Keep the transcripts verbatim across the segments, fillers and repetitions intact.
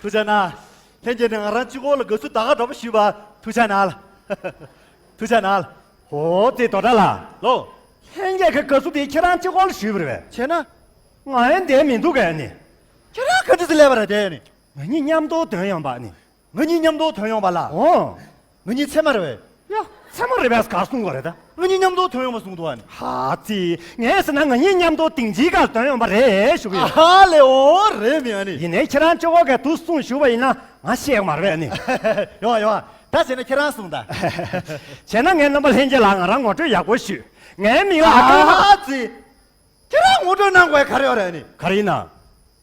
ཐུགས་རྗེ་གནང་། ལྷན་རྒྱས་ནས་ང་རང་གཅིག་པོ་ལ་དགའ་བསུ་ད་ག་འདྲ་པོ་ཞུས་པ། ཐུགས་རྗེ་གནང་། ཐུགས་རྗེ་གནང་། ཧོ་དེ་དོ་འདྲ་ལ། ལོ། ལྷན་རྒྱས་ཀྱི་དགའ་བསུ་དེ་ཁྱེད་རང་གཅིག་པོ་ལ་ཞུས་པ་རེད་པས། བྱས་ན། ང་ཡང་བསྡད་མི་འདུག་གས་ནི། ཁྱེད་རང་ག་འདྲ་སེ་སླེབས་པ་རེད་དེ་ནི། ང་གཉིས་མཉམ་དུ་ཐོན་ཡོང་པ་ནི། ང་གཉིས་མཉམ་དུ་ཐོན་ཡོང་པ་ལ། ཨོ། ང་གཉིས་ཚད་མ་རེད་པས། ཡ། ཚད་མ་རེད་པས་ག་གསུང་གི་རེད་ད། ང་གཉིས་མཉམ་དུ་ཐོན་ཡོང་པ་གསུང་འདུག་ཨ་ནི། ཧ་ཙི། ངས་ཟེར་ན་ང་གཉིས་མཉམ་དུ་སྡིངས་ཆའི་ཁར་ཐོན་ཡོང་པ་རེད་ཞུ་གི་ཡོད། ཧ་ལས་ཨོ་རེད་མི་ཨ་ནི། ཡིན་ནའི་ཁྱེད་རང་གཅིག་པོ་གས་འདུག་གསུངས་ཞུ་བ་ཡིན་ན་ང་བཤད་ཀྱི་མ་རེད་པས་ཨ་ནི། ཡོང་ཡོང་། ད་བྱས་ན་ཁྱེད་རང་གསུངས་ད། བྱས་ན་ངས་རྣམ་པ་ལྷན་རྒྱས་ལ་ང་རང་ངོ་སྤྲོད་ཡག་པོ་ཞུས། ངའི་མིང་ལ་ཨ་ཀརྨ། ཧ་ཙི། ཁྱེད་རང་ངོ་སྤྲོད་གནང་དགོས་ག་རེ་ཡོད་རེད་ནི། ག་རེ་ཡིན་ན།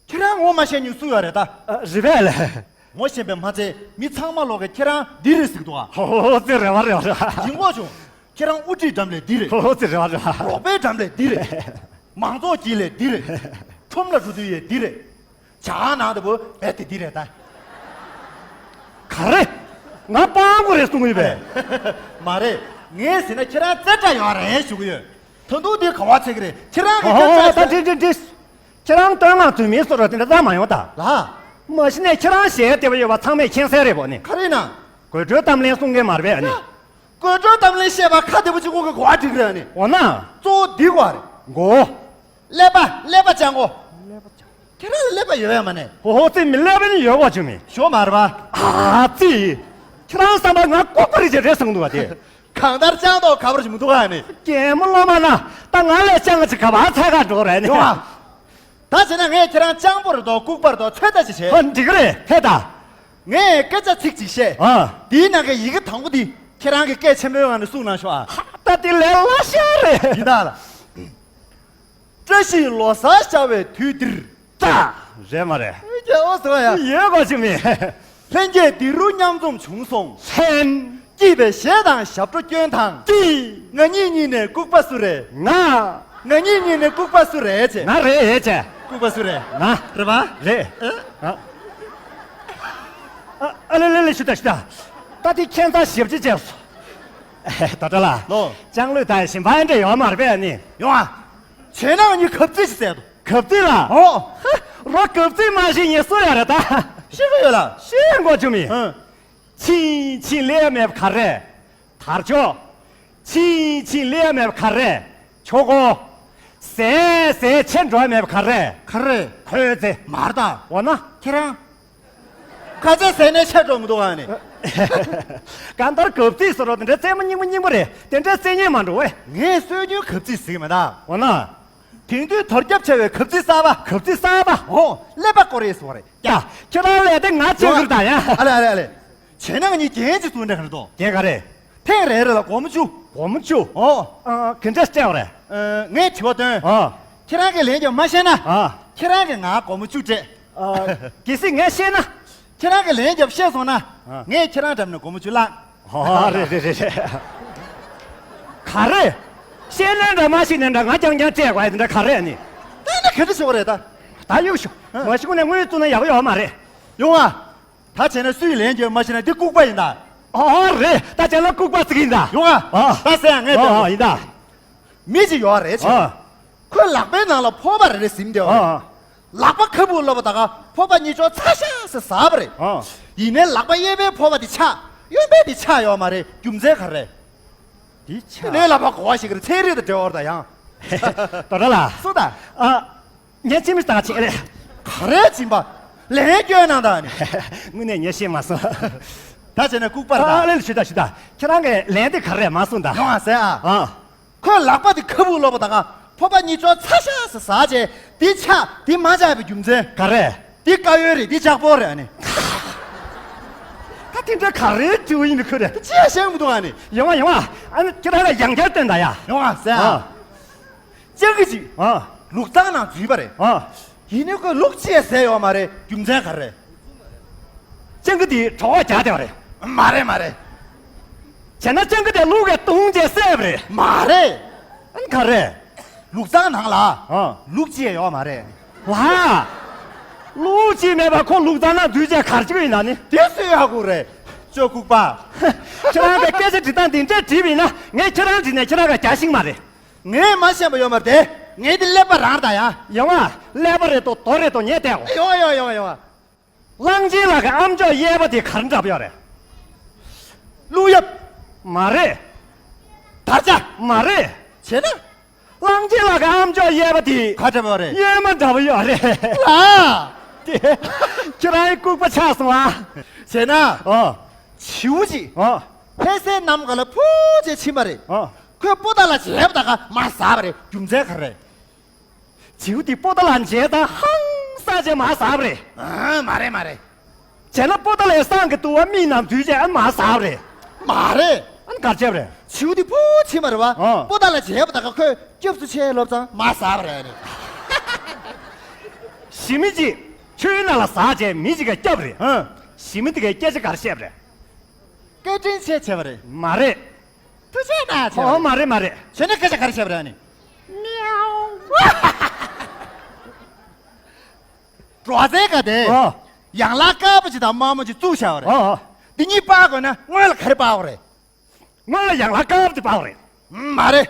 ཁྱེད་རང་ངོ་མ་ཤེས་མྱོང་སུ་ཡོད་རེད་ད། ཨ། རེད་པས་ལགས། ངོ་ཤེས་པས་མ་ཚད་མི་ཚང་མ་ལོག་གིས་ཁྱེད་རང་འདི་རེད་ཟེར་གི་འདུག་ཨ། ཧོ་ཧོ་ཙི་རེད་པ་རེད་པ་རེད་པ། ཡིན་གོ་བྱུང་། ཁྱེད་རང་དབུ་ཁྲིད་འགྲམ་ལས་འདི་རེད། ཧོ་ཧོ་ཙི་རེད་པ་རེད་པ། རོགས་པའི་འགྲམ་ལས་འདི་རེད། མང་ཚོགས་དཀྱིལ་ལས་འདི་རེད། ཁྲོམ་ལ་འགྲོ་དུས་ཡས་འདི་རེད། ཇ་ཁང་ནང་དུ་བུ་བས་དེ་འདི་རེད་ད། ག་རེ། ང་སྤྲང་པོ་རེད་གསུང་གི་ཡོད་པས། མ་རེད། ངས་ཟེར་ན་ཁྱེད་རང་རྩེ་གྲ་ཡོད་རེད་ཞུ་གི་ཡོད། ད་དུང་འདི་ག་བ་ཚིག་རེད་ཁྱེད་རང་གི་ཧོ་ཧོ་ཧོ། ད་སྐད་ཆ་འདི་འདི་འདི། ཁྱེད་རང་བསྟོད་བསྔགས་མཛོད་མིའི་བཟོ་འདྲ་དེ་འདྲ་རྩ་མ་ཡོང་ད། ལ། མ་གཞི་ནས་ཁྱེད་རང་ཞལ་བདེ་པོ་ཡོད་པ་ཚང་མས་མཁྱེན་གསལ་རེད་པོ་ནི། ག་རེ་ན། དགོད་བྲོའི་གཏམ་གླེང་གསུང་མཁན་མ་རེད་པས་ཨ་ནི། དགོད་བྲོའི་གཏམ་གླེང་བཤད་པ་ཁ་བདེ་པོ་གཅིག་པོ་གི་གོ་བ་འགྲིག་རེད་ཨ་ནི། འོ་ན། གཙོ་བོ་འདི་གོ་རེད། མགོ། ཀླད་པ་ཀླད་པ་སྤྱང་གོ། ཁྱེད་རང་ལ་ཀླད་པ་ཡོད་ཡ་མ་ནས། ཧོ་ཧོ་ཙི་མི་ཀླད་པ་ནི་ཡོད་གོ་ཆུ་མི། ཞོ་མ་རེད་པ། ཨ་ཙི། ཁྱེད་རང་བསམ་པ་ང་ལྐུགས་པ་རེད་ཅེས་རེད་བསམ་འདུག་པ་དེ། གང་ལྟར་སྤྱང་མདོག་ཁ་པར་ཞིག་མི་འདུག་ཨ་ནི། རྒན་མོ་སློབ་མ་ན་ད་ང་ལས་སྤྱང་ཅིག་ག་པར་ཚད་ག་འགྲོ་རེད་ནི། ཡོང་ཨ། ད་བྱས་ན་ངས་ཁྱེད་རང་སྤྱང་པོ་རེད་དོ་ལྐུགས་པ་རེད་དོ་ཚོད་ལྟ་ཅིག་བྱེད། ཧོ་འགྲིག་གི་རེད་ཕེབས་ད། ངས་སྐད་ཆ་ཚིག་ཅིག་བཤད། ཨ། དེའི་ནང་གི་ཡི་གེ་དང་པོ་འདི་ཁྱེད་རང་གི་སྐད་ཆེན་པོའི་ངང་ནས་གསུངས་གནང་ཤོག་ཨ། ད་དེ་ལས་སླ་ཤོས་རེད། ཡིན་ད་ལ། བཀྲ་ཤིས་ལོ་གསར་ཤར་བའི་དུས་འདིར། ཙ། རེད་མ་རེད། རྒྱལ་བ་ཟེར་བ་ཡ། ཡོད་གོ་ཆུ་མི། ལྷན་རྒྱས་འདི་རུ་མཉམ་འཛོམས་བྱུང་སོང་། ལྷན། སྐྱིད་པའི་གཞས་དང་ཞབས་བྲོ་སྐྱོན་དང་། སྐྱིད། ང་གཉིས་གཉིས་ནས་ལྐུགས་པ་སུ་རེད། ང་། ང་གཉིས་གཉིས་ནས་ལྐུགས་པ་སུ་རེད་ཅེ། ང་རེད་ཅེ། ལྐུགས་པ་སུ་རེད། ང་། རེད་པ། རེད། ཨ། ཨ་ཨ་ལེ་ལེ་ལེ་ཤི་ད་ཤི་ད། ད་དེ་ཁྱད་མཚར་ཞེ་པོ་ཅིག་བྱས་སོང་། ད་ད་ལ། ལོ། ལྕང་ལོས་ད་ཞིམ་པ་འདྲ་ཡོད་མ་རེད་པས་ནི། ཡོང་ཨ། བྱས་ན་ང་གཉིས་གབ་རྩེད་ཞིག་བཙལ་དོ། གབ་རྩེད་ལ། ཨོ། རོ་གབ་རྩེད་མ་ཤེས་ངས་སུ་ཡ་རེད་ད། ཤེས་ཀྱི་ཡོད་ལ། ཤེས་མགོ་ཆུ་མི། ཨ། ཕྱིན་ཕྱིན་ལས་མེད་པ་ག་རེ། དར་ལྕོག་ཕྱིན་ཕྱིན་ལས་མེད་པ་ག་རེ། ཆོག་གོ། ཟས་ཟས་ཆད་འགྲོ་མེད་པ་ག་རེ། ག་རེ། ཁོའི་ཚེ། མར་ད། འོ་ན། ཁྱེད་རང་། ཁ་ཚ་ཟས་ནས་ཆད་འགྲོ་མི་འདུག་ཨ་ནི། གང་ལྟར་གབ་རྩེད་ཟེར་རོ་དེ་འདྲ་རྩེད་མོ་རྙིང་པ་རྙིང་པ་རེད་དེ་འདྲ་རྩེད་ཉན་མ་འགྲོ་བས། ངས་སྲོལ་རྒྱུན་གབ་རྩེད་ཟེར་གི་མེད་ད། འོ་ན། དེང་དུས་དར་ཁྱབ་ཆེ་བའི་གབ་རྩེད་གསར་པ། གབ་རྩེད་གསར་པ། ཨོ། ཀླད་པ་སྐོར་རེད་ཟེར་བ་རེད། ཡ། ཁྱེད་རང་ལས་དེ་ང་ཚོད་ཟུར་དང་ཡ། ཨ་ལེ་ཨ་ལེ་ཨ་ལེ། བྱས་ན་ང་གཉིས་རྒྱན་གཅིག་བཙུགས་འདྲ་ག་རེ་འདུག་རྒྱན་ག་རེ། ཐེངས་རེ་རེ་ལ་སྒོར་མོ་བཅུ། སྒོར་མོ་བཅུ། ཨོ། ཨ། ག་འདྲས་སྤྲད་པ་རེད། ཨ། ངས་དྲི་བ་བཏོན། ཨ། ཁྱེད་རང་གིས་ལན་རྒྱབ་མ་ཤེས་ན། ཨ། ཁྱེད་རང་གིས་ང་སྒོར་མོ་བཅུ་སྤྲད། ཨ། གལ་སྲིད་ངས་ཤེས་ན། ཁྱེད་རང་གིས་ལན་རྒྱབ་ཤེས་སོང་ན། ཨ། ངས་ཁྱེད་རང་འགྲམ་ནས་སྒོར་མོ་བཅུ་བླངས། ཨ། རེད་རེད་རེད་རེད། ག་རེ། ཤེས་ན་འདྲ་མ་ཤེས་ན་འདྲ་ང་རྐྱང་རྐྱང་སྤྲད་དགོས་ཡ་དེ་འདྲ་ག་རེ་ནི། ད་ནི་ག་འདྲ་ཞུ་བ་རེད་ད། ད་གཡུག་ཞོག་ཨ། མ་གཞི་ཁོ་ནས་དངུལ་བཙུགས་ན་ཡག་པོ་ཡོད་མ་རེད། ཡོང་ཨ། ད་བྱས་ན་སུས་ལན་རྒྱབ་མ་ཤེས་ན་འདི་ལྐུགས་པ་ཡིན་ད། ཨོ་རེད་ད་བྱས་ན་ལྐུགས་པ་ཟིག་ཡིན་ད། ཡོང་ཨ། ཨ། ད་ཟེར་ཡ་ངས་ཨོ་ཨོ་ཡིན་ད། མི་གཅིག་ཡོད་རེད་ཆེ། ཨ། ཁོས་ལག་པའི་ནང་ལ་ཕོར་པ་རེ་རེ་ཟིན་བསྡད་པ་རེད། ཨ། ལག་པ་ཁ་སྦུག་ལོག་པ་ད་ག་ཕོར་པ་གཉིས་ཅོག་ཚ་ཤ་ཟེར་ཟ་བ་རེད། ཨ། ཡིན་ནའི་ལག་པ་གཡས་པའི་ཕོར་པ་དེ་ཆག་གཡོན་པའི་དེ་ཆག་ཡོད་མ་རེད་རྒྱུ་མཚན་ག་རེ། དེ་ཆག་ངའི་ལག་པ་གོ་བ་ཞིག་གི་རེད་ཚན་རིག་དང་འབྲེལ་བ་རེད་ད་ཡང་། དོ་ར་ལ། སུ་ད། ཨ། ངས་ཅི་མི་ལྟ་ཆེ་རེད། ག་རེ་སྦྱིན་པ། ལན་སྐྱོན་གནང་ད་ནི། དངོས་གནས་ངས་ཤེས་མ་སོང་། ད་བྱས་ན་ལྐུགས་པ་རེད་ད། ཨ་ལེ་ཞུ་ད་ཞུ་ད། ཁྱེད་རང་གི་ལན་དེ་ག་རེ་མ་གསུངས་ད། ཡོང་ཨ་ཟེར་ཨ། ཨ། ཁོས་ལག་པ་དེ་ཁ་སྦུག་ལོག་པ་ད་ག་ཕོར་པ་གཉིས་ཅོག་ཚ་ཤ་ཟེར་ཟ་བྱས་དེ་ཆག་དེ་མ་ཆག་པའི་རྒྱུ་མཚན། ག་རེ། དེ་དཀར་ཡོལ་རེད་དེ་ལྕགས་ཕོར་རེད་ཨ་ནི། ད་དེ་འདྲ་ག་རེ་དྲི་བ་ཡིན་ནི་ཁོ་རེད། དེ་ཅི་ཡང་བཤད་མི་འདུག་ཨ་ནི། ཡོང་ཨ་ཡོང་ཨ། ཨ་ནི་ཁྱེད་རང་ལ་ཡང་བསྐྱར་སྟོན་ད་ཡ། ཡོང་ཨ་ཟེར་ཨ། ཨ། སྤྱང་ཀི་ཅིག་ཨ། ལུག་ཚང་ནང་འཛུལ་བ་རེད། ཨ། ཡིན་ནའི་ཁོས་ལུག་ཅི་ཡང་ཟས་ཡོད་མ་རེད་རྒྱུ་མཚན་ག་རེ། སྤྱང་ཀི་དེས་གྲོད་ཁོག་རྒྱགས་བསྡད་པ་རེད། མ་རེད་མ་རེད། བྱས་ན་སྤྱང་ཀི་དེས་ལུག་གིས་བཏུང་བྱས་བསད་པ་རེད། མ་རེད། ཨ་ནི་ག་རེ། ལུག་ཚང་ནང་ལ། ཨ། ལུག་ཅི་ཡང་ཡོད་མ་རེད། ལགས། ལུག་ཅི་མེད་པར་ཁོ་ལུག་ཚང་ནང་འཛུལ་བྱས་ག་རེ་བྱེད་ཀྱི་ཡིན་ན་ནི། དེ་སུས་ཧ་གོ་རེད། ཅོ་ལྐུགས་པ། ཁྱེད་རང་གི་སྐད་ཆ་འདྲི་སྟངས་འདི་འདྲས་དྲིས་པ་ཡིན་ན་ངས་ཁྱེད་རང་དྲིས་ནས་ཁྱེད་རང་ག་རྒྱག་ཤེས་ཀྱི་མ་རེད། ངས་མ་ཤེས་པ་ཡོད་མ་རེད་དེ། ངས་འདི་ཀླད་པ་རང་རེད་ད་ཡ། ཡོང་ཨ། ཀླད་པ་རེད་དོ་དོ་རེད་དོ་ངས་བལྟས་འོ། ཡོང་ཨ་ཡོང་ཨ་ཡོང་ཨ་ཡོང་ཨ། གླང་ཆེན་ལགས་ཀྱི་ཨམ་ཅོག་གཡས་པ་དེ་ག་རེ་འདྲ་པོ་ཡོད་རེད། ཀླུ་གཡབ། མ་རེད། དར་ཆ། མ་རེད། བྱས་ན། གླང་ཆེན་ལགས་ཀྱི་ཨམ་ཅོག་གཡས་པ་དེ་ག་འདྲ་པོ་རེད། གཡོན་མ་འདྲ་པོ་ཡོད་རེད། ལ། དེ། ཁྱེད་རང་ལྐུགས་པ་ཆགས་སོང་ཨ། བྱས་ན། ཨོ། བྱིའུ་གཅིག་ཨོ། ལྷ་སའི་གནམ་གང་ལ་འཕུར་བྱས་ཕྱིན་པ་རེད། ཨོ། ཁོས་པོ་ཏཱ་ལ་མཇལ་བ་དང་མར་ཟགས་པ་རེད། རྒྱུ་མཚན་ག་རེ་རེད། བྱིའུ་དེ་པོ་ཏཱ་ལ་མཇལ་དང་ཧང་སངས་བྱས་མར་ཟགས་པ་རེད། ཨ། མ་རེད་མ་རེད། བྱས་ན་པོ་ཏཱ་ལའི་བསང་གི་དུ་བ་མིག་ནང་འཛུལ་བྱས་ཨ་མར་ཟགས་པ་རེད། མ་རེད། ཨ་ནི་ག་རེ་བྱས་པ་རེད། བྱིའུ་དེ་འཕུར་ཕྱིན་པ་རེད་བ། ཨོ། པོ་ཏཱ་ལ་མཇལ་བ་དང་ཁོས་སྐྱབས་སུ་མཆི་ལབ་ཙང་མར་ཟགས་པ་རེད་ཨ་ནི། ཞི་མི་གཅིག་ཆུའི་ནང་ལ་ཟགས་བྱས་མི་གཅིག་ག་སྐྱབས་རེད། ཨ། ཞི་མི་དེ་གས་སྐད་ཆ་ག་རེ་བཤད་པ་རེད། སྐད་འཕྲིན་བྱས་བྱས་པ་རེད། མ་རེད། ཐུགས་རྗེ་གནང་བྱས་པ་ཨོ་རེད། མ་རེད་མ་རེད། བྱས་ན་སྐད་ཆ་ག་རེ་བཤད་པ་རེད་ཨ་ནི། མིའུ། འགྲོ་བ་ཟེར་ག་དེ། ཨོ། ཡན་ལག་དཀར་པོ་ཅིག་དང་དམར་མོ་ཅིག་བཙུགས་བཞག་པ་རེད། ཨོ་ཨོ། འདི་གཉིས་སྤར་དགོས་ན་སྔོན་ལ་ག་རེ་སྤར་དགོས་རེད། སྔོན་ལ་ཡན་ལག་དཀར་པོ་དེ་སྤར་དགོས་རེད། མ་རེད།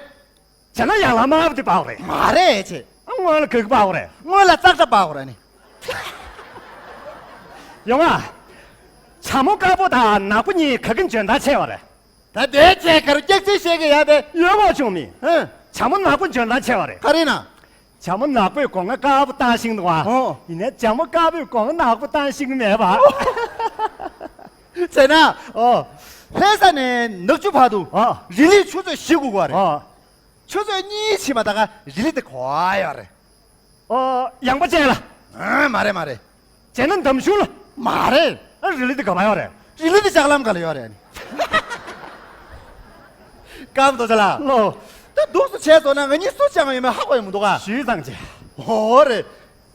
བྱས་ན་ཡན་ལག་དམར་པོ་དེ་སྤར་དགོས་རེད། མ་རེད་ཅེ། ཨ་སྔོན་ལ་ག་གི་སྤར་དགོས་རེད། སྔོན་ལ་ཙག་སྒྲ་སྤར་དགོས་རེད་ནི། ཡོང་ཨ། བྱ་མོ་དཀར་པོ་དང་ནག་པོ་གཉིས་ག་གི་འཇོན་ཐང་ཆེ་བ་རེད། ད་དེ་ཅེ་ག་རུ་སྐྱག་རྫུན་བཤད་གི་ཡ་དེ། ཡོད་མ་བྱུང་མི། ཧེ། བྱ་མོ་ནག་པོ་འཇོན་ཐང་ཆེ་བ་རེད། ག་རེ་ན། བྱ་མོ་ནག་པོས་སྒོ་ང་དཀར་པོ་བཏང་ཤིང་འདུག་བ། ཨོ། ཡིན་ནའི་བྱ་མོ་དཀར་པོས་སྒོ་ང་ནག་པོ་བཏང་ཤིང་མེད་པ། བྱས་ན། ཨོ། ལྷ་ས་ནས་ནག་ཆུ་བར་དུ། ཨོ། རི་ལི་ཆུ་ཚོད་བཞི་དགུ་དགོས་རེད། ཨོ། ཆུ་ཚོད་གཉིས་ཕྱིན་པ་ད་ག་རི་ལི་དེ་ག་པར་ཡོད་རེད། ཨོ། ཡངས་པ་ཅན་ལ། ཨ། མ་རེད་མ་རེད། བྱས་ན་འདམ་གཞུང་ལ། མ་རེད། ཨ། རི་ལི་དེ་ག་པར་ཡོད་རེད། རི་ལི་དེ་ལྕགས་ལམ་སྒང་ལ་ཡོད་རེད་ཨ་ནི། སྐར་མ་རྡོ་རྗེ་ལགས། ལོ། ད་འདུག་སེ་བྱས་སོང་ན་ང་གཉིས་སུ་བཅར་བ་ཡིན་མིན་ཧ་གོ་ཡི་མི་འདུག་ག་ཞུས་ཙང་ཅེ། ཨོ་རེད།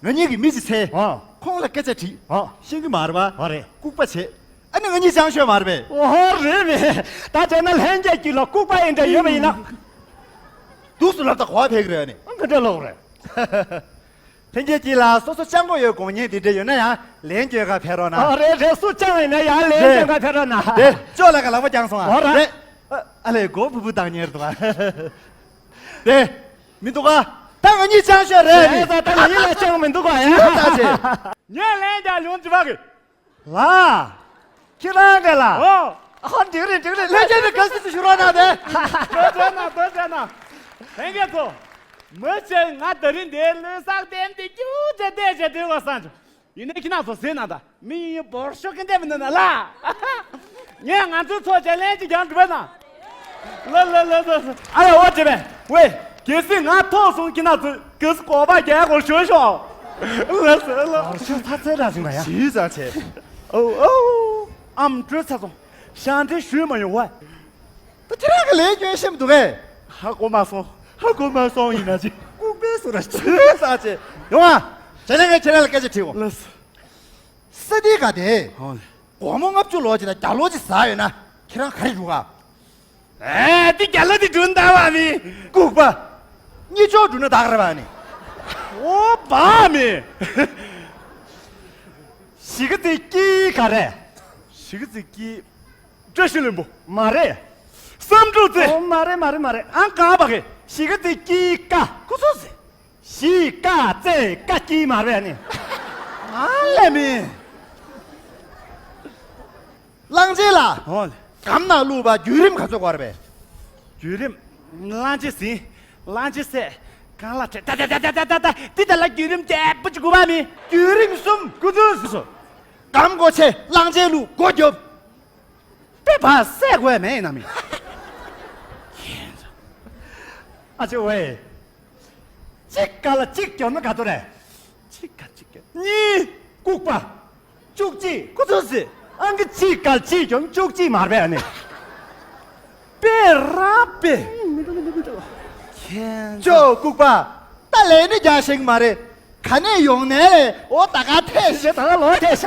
ང་གཉིས་ཀྱིས་མི་གཅིག་འཚོལ། ཨ། ཁོང་ལ་སྐད་ཆ་དྲིས། ཨ། ཤེས་ཀྱི་མ་རེད་པ། ཨ་རེད། ལྐུགས་པ་བྱེད། ཨ་ནི་ང་གཉིས་ཅང་ཤོད་མ་རེད་པས། ཨོ་རེད་རེད། ད་བྱས་ན་ལྷན་རྒྱས་ཀྱི་ལ་ལྐུགས་པ་ཡིན་འདྲ་ཡོད་པ་ཡིན་ན། འདུག་སེ་ལབ་ད་གོ་བ་ཕེབས་ཀྱི་རེད་ཨ་ནི། ཨ། ག་འདྲ་ལོག་རེད། ལྷན་རྒྱས་ཀྱི་ལ་སོ་སོ་ཅང་དགོས་ཡོད་དགོངས་མཁན་དེ་འདྲ་ཡོད་ན་ཡང་ལན་སྐྱོན་ག་ཕེབས་རོགས་གནང་། ཨ་རེད་རེད། སུ་ཅང་ཡིན་ན་ཡང་ལན་རེད། སྐྱོན་ག་ཕེབས་རོགས་གནང་། རེད། ཅོ་ལ་ག་ལག་པ་བརྐྱངས་སོང་ཨ། ཨོ་ར། རེད། ཨ་ལས་མགོ་བུ་བུ་བཏང་ཉེར་འདུག་ཨ། རེད། མི་འདུག་ག་ད་ང་གཉིས་ཅང་ཤོད་རེད་ནི། ད་ད་ང་གཉིས་ལ་ཅང་མི་འདུག་ག་ཡ། ད་ཅེ། ངས་ལན་རྒྱག་ཡོང་བྱེད་པ་གི་ལ། ཁྱེད་རང་ག་ལ། ཨོ། ཨ་འགྲིག་རེད་འགྲིག་རེད། ལྷན་རྒྱས་ནས་དགའ་བསུ་ཞུ་རོགས་གནང་དེ། ཏོ་ཅེ་ན་ཏོ་ཅེ་ན། ལྷན་རྒྱས་ཚོ། མི་ཚེ་ང་ད་རིང་འདིར་ལུས་སག་བསྟན་ཏེ་རྒྱུ་ཅེ་བལྟས་ཅེ་དུས་ག་སང་ཆུ། ཡིན་ནའི་ཁྱེད་རང་ཚོ་ཟེར་ན་ད། མི་ཡིན་ཡིན་འབོར་ཤོག་གི་འདེབས་མི་འདུག་ན་ལ། ངས་ང་ཚོའི་ཚོགས་ཆེན་ལན་གཅིག་ཀྱང་འགྲུབ་ན། ལ་ལ་ལ་ལ་ལ། ཨ་ཡ་འོ་དེ་བས་ཝེ། གལ་སྲིད་ང་ཐོག་སོང་ཁྱེད་རང་ཚོས་གལ་སྲིད་གོ་བ་རྒྱག་དགོས་ཞུ་ཤོག་ལ་ཟེར་ལ། ཨོ་ཤོ་ཚ་ཚེ་ར་ཟིན་པ་ཡ། ཞུས་ཙང་ཆེ། ཨོ་ཨོ། ཨམ་སྤྲོད་ཚར་སོང་། ཞང་འདྲེ་ཞུས་མ་ཡོང་བ། ད་ཁྱེད་རང་གི་ལས་སྐྱོན་ཤེས་མི་འདུག་གས། ཧ་གོ་མ་སོང་། ཧ་གོ་མ་སོང་ཡིན་ན་ཅི། ལྐུགས་པའི་སུ་ར་ཅི་ས་ཅི། ཡོང་ཨ། བྱས་ན་ངས་ཁྱེད་རང་ལ་སྐད་ཆ་དྲིས་འོ། ལགས་སོ། ས་དེ་ག་དེ། ཧོ་ལེ། སྒོར་མོ་ལྔ་བཅུ་ལོ་ཅིག་དང་བརྒྱ་ལོ་ཅིག་ཟ་ཡོད་ན་ཁྱེད་རང་ག་རེ་རུག་ག་ཨེ་དེ་བརྒྱ་ལོ་དེ་འགྲུབ་ན་ད་བ་མི། ལྐུགས་པ། གཉིད་ཅོག་འགྲུབ་ན་ད་ག་རེ་བ་ནི། ཨོ་བ་མི། གཞིས་ཀ་རྩེའི་དཀྱིལ་ག་རེ། གཞིས་ཀ་རྩེའི་དཀྱིལ། བཀྲ་ཤིས་ལྷུན་པོ། མ་རེད། བསམ་གྲུབ་རྩེ། ཨོ་མ་རེད་མ་རེད་མ་རེད། ཨང་ག་པ་གི། གཞིས་ཀ་རྩེའི་དཀྱིལ་ཀ། ཁུ་ཚུར་ཟེར། གཞིས་ཀ་རྩེ་ཀ་དཀྱིལ་མ་རེད་ནི། ཨ་ལས་མི། གླང་ཆེན་ལགས། ཨོ་ལེ། སྒམ་ནང་བླུགས་པ་བརྒྱུད་རིམ་ག་ཚོད་དགོས་རེད་པས། བརྒྱུད་རིམ། གླང་ཆེན་ཟིན། གླང་ཆེན་བསད། གང་ལ་ཁྲིད་ད་ད་ད་ད་ད་ད་འདི་ད་ལ་བརྒྱུད་རིམ་བརྒྱད་པོ་ཅིག་དགོས་པ་མི། བརྒྱུད་རིམ་གསུམ། ཁུ་ཚུར་ཟེར་སོ། སྒམ་སྒོ་ཕྱེ། གླང་ཆེན་བླུགས། སྒོ་རྒྱོབ། པེ་བ་སེ་གོས་མེད་ན་མི། ཨ་ཅེ་ཝེ། གཅིག་ག་ལ་གཅིག་གྱོན་ན་ག་ཏོ་རེད། གཅིག་ག་གཅིག་གྱོན། གཉིས། ལྐུགས་པ། བཅུ་གཅིག་ཁུ་ཚུར་ཟེར། ཨང་ཀི་གཅིག་ག་ལ་གཅིག་གྱོན་བཅུ་གཅིག་མར་བས་ནི། པེ་ར་པེ། མི་འདུག་མི་འདུག་མི་འདུག་ཁྱེད་ཅོ་ལྐུགས་པ། ད་ལས་ནི་རྒྱག་ཤེས་མ་རེད། ག་ནས་ཡོང་ནས་ལས་འོ་ད་ག་ཐེ་ཞེ་ད་ག་ལོ་ཐེ་ཤ།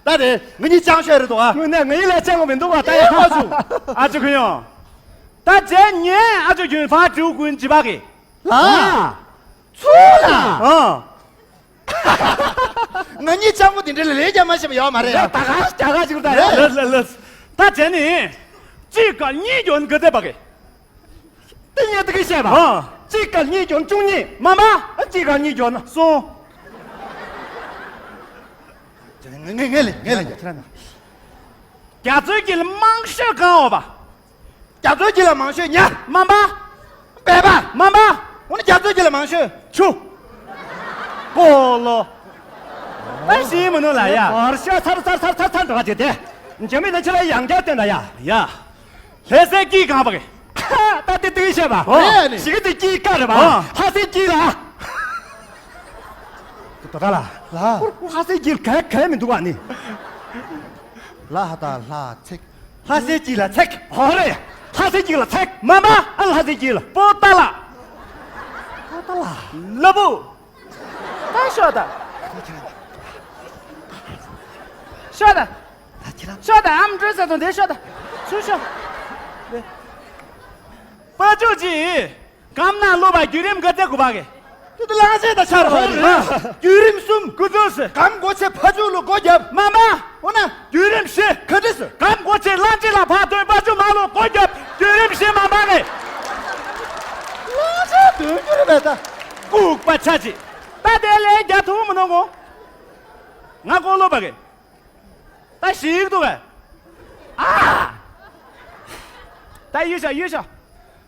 ད་རེད་ང་གཉིས་ཅང་ཤོས་རེད་དོ་ཨ། དངོས་གནས་ང་གཉིས་ལས་ཅང་གོ་མི་འདུག་བ་ད་ཡ། ཨེ་མ་བྱུང་། ཨ་ཅོ་ཁུ་ཡོང་། ད་རྗེས་ཉེ་ཨ་ཅོ་ཁྱོད་ཕར་འགྲོ་ཀུན་ཅི་བ་གི། ལ། ཚུར་ལ། ཨ། ང་གཉིས་ཅང་གོ་དེ་འདྲ་ལས་ཀྱང་མ་ཤེས་པ་ཡོད་མ་རེད་ཡ། ད་ག་ད་ག་ཅིག་ད་ཡ། ལ་ལ་ལ། ད་རྗེས་ནི། གཅིག་ག་གཉིས་ཀྱོན་ག་ཚད་བ་གི། དེ་ཉེ་དེ་གི་བཤད་པ། ཨ། གཅིག་ག་གཉིས་ཀྱོན་བཅུ་གཉིས། མ་མ། ཨ་གཅིག་ག་གཉིས་ཀྱོན་གསུམ། ངས་ངས་ངས་ལས་ངས་ལས་རྒྱ་ཁྱེད་རང་། རྒྱ་མཚོའི་དཀྱིལ་ལ་མང་ཤོས་གང་ཡོད་པ། རྒྱ་མཚོའི་དཀྱིལ་ལ་མང་ཤོས་ཉ། སྨན་པ། སྦལ་པ། སྨན་པ། འོ་ན་རྒྱ་མཚོའི་དཀྱིལ་ལ་མང་ཤོས་ཆུ། སྤོ་ལོ། ཨེ་ཤི་མི་ནུ་ལ་ཡ། བར་ཤ་ཚར་ཚར་ཚར་ཚར་ཚར་འགྲོ་བ་བྱེད་དེ། འཇམ་མི་ནང་ཆེ་ལ་ཡང་བསྐྱར་བསྟན་ད་ཡ། ཡ། ལྷ་སའི་དཀྱིལ་གང་པ་གི། ད་དེ་དེ་བཤད་པ། ཨོ། ཞིག་གི་དེ་དཀྱིལ་ཀ་རེད་པ། ཨོ། ལྷ་སའི་དཀྱིལ་ལ། དོ་ད་ལ། ལ། ལྷ་སའི་དཀྱིལ་ག་ག་མི་འདུག་ཨ་ནི། ལ་ཧ་ད་ལྷ་ཚེག་ལྷ་སའི་དཀྱིལ་ལ་ཚེག་ཧོ་རེ། ལྷ་སའི་དཀྱིལ་ལ་ཚེག་མ་མ། ཨ་ལྷ་སའི་དཀྱིལ་ལ་པོ་ཏ་ལ། པོ་ཏ་ལ། ལ་བུ། ད་ཤོག་ད། ཤོག་ད། ཤོག་ད་ཨམ་འགྲོས་ཟེར་དང་དེ་ཤོག་ད། ཚུར་ཤོག་པ་ཅོ་ཅི། གམ་ནང་སློབ་པ་བརྒྱུད་རིམ་ག་ཚད་དགུ་པ་གི། དེ་དེ་ལང་ཚེ་ད་ཆར་བ་རེད། བརྒྱུད་རིམ་གསུམ། དགུ་ཚོས་སི། གམ་སྒོ་ཆེ་ཕ་ཇུ་ལུ་སྒོ་རྒྱབ། མ་མ། འོ་ན། བརྒྱུད་རིམ་བཞི། ག་འདྲ་སི། གམ་སྒོ་ཆེ་གླང་ཆེན་ལ་ཕ་དོན་ཕ་ཇུ་མ་ལུ་སྒོ་རྒྱབ། བརྒྱུད་རིམ་བཞི་མ་མ་རེད། ལང་ཚེ་དོན་རྒྱུ་རེད་པས་ད། ལྐུགས་པ་ཆ་ཅི། ད་དེ་ལས་རྒྱ་ཐུག་མི་འདུག་གོ། ང་ཀོ་ལོ་པ་གི། ད་ཞིག་འདུག་གས། ཨ། ད་ཡུལ་ཤོག་ཡུལ་ཤོག་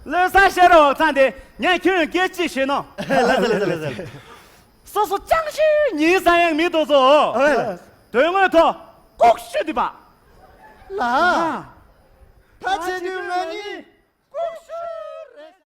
བློན་ས་ཤེར་འོག་ཚང་དེ་ངས་ཁྱོད་སྐད་ཅིག་བཤད་ནོ། ལ་ཟེར་ལ་ཟེར་ལ་ཟེར། སོ་སོ་ཅང་ཤེས་ཉིན་ས་ཡང་མི་དོ་ཚོ། ཨོ་ལ། དོན་དངོས་ཐོག་ལྐོག་ཤུ་དུས་པ། ལ། ད་ཕྱི་དུས་ང་གཉིས།